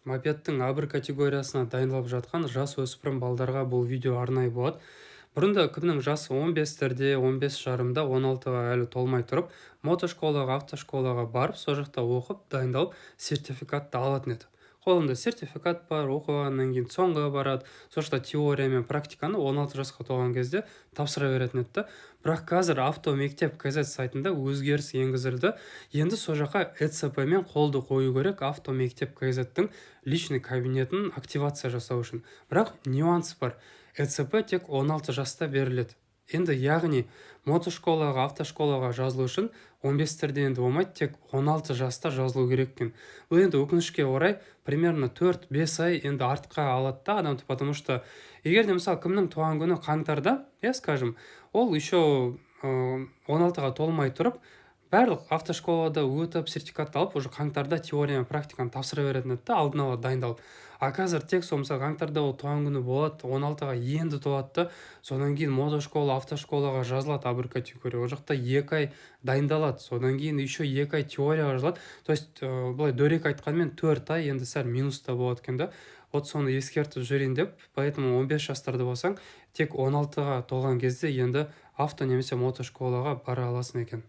Мопедтің А1 категориясына дайындалып жатқан жас өспірім балдарға бұл видео арнайы болады. Бұрында кімнің жасы 15-терде, 15 жарымда, 16-ға әлі толмай тұрып, мотошколаға, автошколаға барып, сол жақта оқып, дайындалып, сертификатты алатын еді. Қолында сертификат бар, оқып алғаннан кейін ЦОН-ға барады, сол жақта теория мен практиканы 16 жасқа толған кезде тапсыра беретін еді да. Бірақ қазір Автомектеп kz сайтында өзгеріс енгізілді. Енді сол жаққа ЭЦП мен қолды қою керек, Автомектеп kz-тің личный кабинетін активация жасау үшін. Бірақ нюанс бар: ЭЦП тек 16 жаста беріледі енді. Яғни мотошколаға, автошколаға жазылу үшін 15-терде енді болмайды, тек 16 жаста жазылу керек екен. Бұл енді, өкінішке орай, примерно 4-5 ай енді артқа алады да адамды, потому что егер де, мысалы, кімнің туған күні қаңтарда, иә, скажем, ол еще 16-ға толмай тұрып, барлық автошколада өтіп, сертификат алып, уже қаңтарда теория мен практиканы тапсыра беретін еді да, алдын ала дайындалып. А қазір тек сол, мысалы, қаңтарда ол туған күні болады, 16-ға енді толады да, содан кейін мотошкола, автошколаға жазылады, А1 категория, ол жақта 2 ай дайындалады, содан кейін еще 2 ай теорияға жазылады. То есть былай дөрекі айтқанмен, 4 ай енді сәл минуста болады екен да. Вот соны ескертіп жіберейін деп. Поэтому 15 жастарда болсаң, тек 16-ға толған кезде енді авто немесе мотошколаға бара аласың екен.